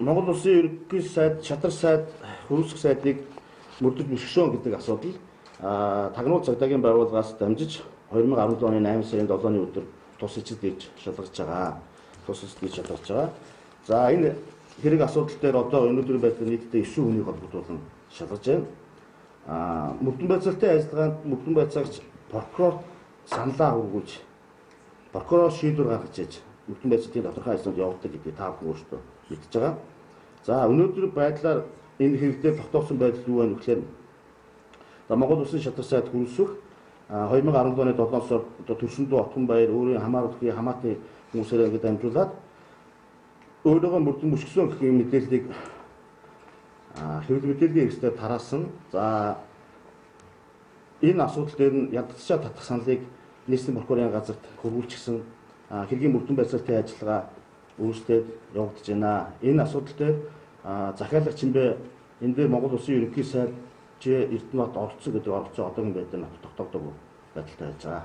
Монгол Улсын ерөнхий сайд, шатар сайд, хөрвүүлэх сайдыг мөрдөж мөшгсөн гэдэг асуудал тагнуул цагдаагийн байгууллагаас дамжиж 2017 оны 8 сарын 7-ны өдөр тус эцэд ирж шалгаж байгаа. Тус эцэд ирж шалгаж байгаа. За, энэ хэрэг асуудал дээр одоо өнөөдрийн байдлаар нийтдээ 9 хүнийг холбогдуулан шалгаж байна. Мөрдөн байцаалтай ажиллагаанд мөрдөн байцаагч прокурор саналаа хүргүүлж, прокурор шийдвэр гаргаж ээж мөрдөн байцаалтын тодорхой ажлууд явуулдаг гэдгийг та бүхэн өөрсдөө мэдж байгаа. За, өнөөдөр байдлаар энэ хэрэг дээр тогтоосон байдал юу вэ гэхээр за Монгол Улсын шатар сайд хөрвүүлэх 2017 оны 7 сар одоо Төвшөндөө Отгонбаяр өөрийн хамаарууллагын хамаатны хүмүүсээрээ ингээд дамжуулаад өөрөөгөө мөрдөн мөшгсөн гэх юм мэдээллийг хэвлэл мэдээллийн хэрэгслээр тараасан. За, энэ асуудал дээр нь ядтчаа татах саналыг нийслэлийн прокурорын газарт хөрвүүлчихсэн, хэргийн мөрдөн байцаалтын ажиллагаа өөрсдөө явагдаж байна. Энэ асуудал дээр захиалга чимбэ энэ дээр Монгол Улсын ерөнхий сайд Ж Эрдэнэбат оролцсон гэдэг оролцоо одоогийн байдлаар тогтоогдоогүй байдалтай байж байгаа.